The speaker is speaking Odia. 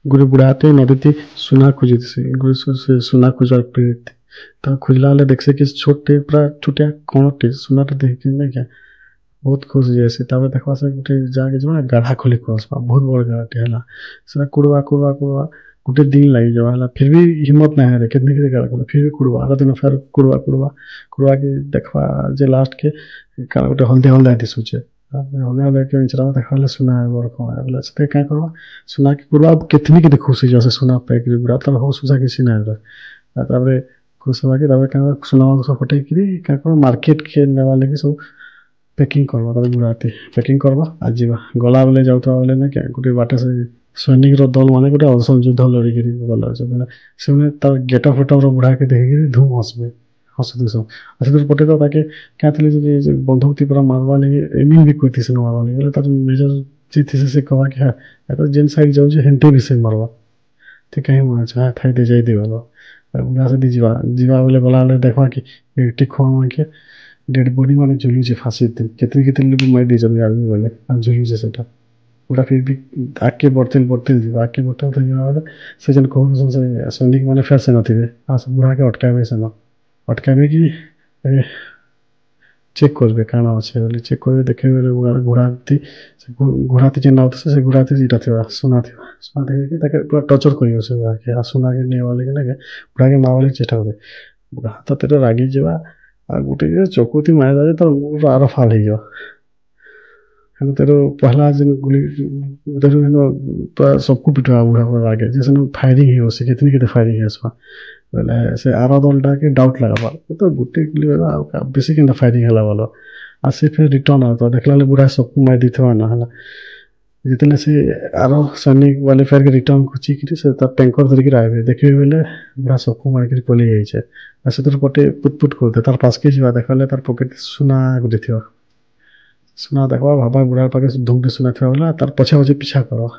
ଗୋଟେ ବୁଢ଼ାଟେ ନଦୀତି ସୁନା ଖୋଜୁଥିସି। ଗୋଟେ ସେ ସୁନା ଖୋଜବାର୍ ତ ଖୋଜିଲା ବେଲେ ଦେଖ୍ସି କି ଛୋଟ୍ଟେ, ପୁରା ଛୋଟିଆ କଣଟେ ସୁନାଟେ ଦେଖିକି ନାଇଁ କେଁ ବହୁତ ଖୁସ୍ ହେଇଯାଏସି। ତାପରେ ଦେଖ୍ବା, ସେ ଗୋଟେ ଜାଗାକେ ଯିବା, ଗାଢ଼ା ଖୋଲି ଆସ୍ବା, ବହୁତ ବଡ଼ ଗାଢ଼ାଟେ ହେଲା। ସେଟା କୁଡ଼ବା, କୁଡ଼ବା, କୁଡ଼ବା, ଗୋଟେ ଦିନ ଲାଗିଯିବା ହେଲା। ଫିର୍ ବି ହିମ୍ମତ ନାଇଁ ହାରେ। କେତେ କେତେ ଗାଢ଼ା କଲେ ଫିର୍ ବି କୁଡ଼ବା, ଆର ଦିନ ଫେର୍ କୁଡ଼ବା, କୁଡ଼ବା, କୁଡ଼ବାକେ ଦେଖ୍ବା ଯେ ଲାଷ୍ଟକେ କାଣା ଗୋଟେ ହଳଦିଆ ହଳଦିଆ ଦିଶୁଛେ। ହଳଦିଆ ହଳଦିଆ କେନ୍ ଦେଖ୍ବା ବେଲେ ସୁନା ବଡ଼ କଣା ବେଲେ ସେଥିରେ କାଁ କର୍ବା, ସୁନାକେ କୁଡ଼ବା। କେତ୍ନି କେତେ ଖୁସ୍ ହେଇଯିବା ସେ ସୁନା ପାଇକିରି ବୁଢ଼ା, ତାର୍ ହୋସ୍ ହୁସା କିଛି ନାଇଁ ରହେ। ତାପରେ ଖୁସ୍ ହେବାକେ ତାପରେ କାଁ ସୁନା ସବୁ ଫଟେଇକିରି କାଁ କର୍ବା, ମାର୍କେଟ୍କେ ନେବାର୍ ଲାଗି ସବୁ ପ୍ୟାକିଂ କର୍ବା। ତାପରେ ବୁଢ଼ାତି ପ୍ୟାକିଂ କର୍ବା ଆଉ ଯିବା। ଗଲା ବେଲେ, ଯାଉଥିବା ବେଲେ ନାଇଁ କେଁ ଗୋଟେ ବାଟେ ସେ ସୈନିକର ଦଳ ମାନେ ଗୋଟେ ଅସଲ ଯୁଦ୍ଧ ଲଢ଼ିକିରି ଗଲା। ସେମାନେ ତାର୍ ଗେଟଅପ୍ ଫେଟପ୍ର ବୁଢ଼ାକେ ଦେଖିକିରି ଧୁମ୍ ହସ୍ବେ, ହସୁଥିସନ୍। ଆଉ ସେଥିର୍ ପଟେ ତ ତାକେ କାଁ ଥିଲେ ଯେ ବନ୍ଧୁକ ପୁରା ମାର୍ବାର୍ ଲାଗି ଏମିଂ ବି କରିଥିସନ୍ ମାର୍ବାର୍ ଲାଗି ବେଲେ ତାର୍ ମେଜର୍ ଯିଏ ଥିସି, ସେ କହେବା କି ହେ ତ ଯେନ୍ ସାଇଡ୍ ଯାଉଛେ ହେନ୍ତେ ବି ସେ ମାର୍ବା, ତୁଇ କାହିଁ ମାରୁଛୁ, ହଁ ଥାଇଦେ, ଯାଇଦେ ବଲ। ବୁଢ଼ା ସେଠି ଯିବା ଯିବା ବେଲେ, ଗଲା ବେଲେ ଦେଖ୍ବା କି ଟିକେ ମାନକେ ଡେଡ୍ ବଡି ମାନେ ଝୁଲୁଛେ ଫାଶୀ। କେତେ କେତେ ଲୋକ ମାରି ଦେଇଛନ୍ତି ଆର୍ମି ବାଲେ ଆଉ ଝୁଲୁଛେ ସେଟା। ବୁଢ଼ା ଫିର୍ ବି ଆଗ୍କେ ବଢ଼ତେଲ୍ ବଢ଼ତେଲ୍ ଯିବା। ଆଗ୍କେ ବଢ଼ତେ ଯିବା ବେଲେ ସେ ଯେନ୍ କହୁଛନ୍, ସେ ସୈନିକ ମାନେ ଫେର୍ ସେନ ଥିବେ ଆଉ ସେ ବୁଢ଼ାକେ ଅଟକାବେ। ସେନ ଅଟକାବେ କି ଚେକ୍ କରିବେ କାଣା ଅଛେ ବୋଲି। ଚେକ୍ କରିବେ, ଦେଖିବେ ବେଲେ ଘୋଡ଼ାତି, ସେ ଘୋଡ଼ାତି ଯେନ୍ ଆଉଥିସି, ସେ ଘୋଡ଼ାତି ଇଟା ଥିବା, ସୁନା ଥିବା। ସୁନା ଦେଖିକି ତାକେ ପୁରା ଟର୍ଚର୍ କରିବ ସେ ବୁଢ଼ାକେ ଆଉ ସୁନାକେ ନେବାର୍ ଲାଗି ନାକେ ବୁଢ଼ାକେ ମାରବାର୍ ଲାଗି ଚେଷ୍ଟା କରିବେ। ବୁଢ଼ା ତ ତେରେ ରାଗିଯିବା ଆଉ ଗୋଟେ ଚକୁଥି ମାରିଦେବା ଯେ ତାର୍ ମୁଣ୍ଡ ଆର ଫାଳ ହେଇଯିବା। ହେନୁ ତେର ପହଲା ଯେନ୍ ଗୁଲି ତେରୁ ହେନ ପୁରା ସବକୁ ପିଟବା। ବୁଢ଼ା ପୁରା ରାଗେ ଯେ ସେନୁ ଫାୟାରିଂ ହେଇବସି, କେତେ କେତେ ଫାୟାରିଂ ହେଇଆସ୍ବା ବେଲେ ସେ ଆର ଦଳଟାକେ ଡାଉଟ୍ ଲାଗ୍ବା, ତ ଗୋଟେ ଗୁଲି ଆଉ ବେଶୀ କେନ୍ତା ଫାୟାରିଂ ହେଲା ବଲ। ଆଉ ସେ ଫେର୍ ରିଟର୍ନ ଆଉଥିବା, ଦେଖିଲା ବେଲେ ବୁଢ଼ା ସବକୁ ମାରି ଦେଇଥିବା ନା ହେଲା। ଯେତେବେଲେ ସେ ଆର ସୈନିକ ବାଲେ ଫେର୍ ରିଟର୍ନ ଘୁଚିକିରି ସେ ତାର୍ ଟ୍ୟାଙ୍କର ଧରିକିରି ଆଇବେ, ଦେଖିବେ ବେଲେ ବୁଢ଼ା ସବକୁ ମାରିକିରି ପଲେଇ ଯାଇଛେ। ଆଉ ସେଥିରୁ ପଟେ ପୁଟ୍ ପୁଟ୍ କରୁଥାଏ। ତାର୍ ପାସ୍କେ ଯିବା, ଦେଖିଲା ବେଲେ ତାର୍ ପକେଟ୍ ସୁନା ଗୋଟେ ଥିବା। ସୁନା ଦେଖ୍ବା, ଭାବ୍ବା ବୁଢ଼ାର୍ ପାଖେ ଧୁମ୍ଟେ ସୁନା ଥିବା ବେଲେ ତାର୍ ପଛେ ପଛେ ପିଛା କର୍ବା।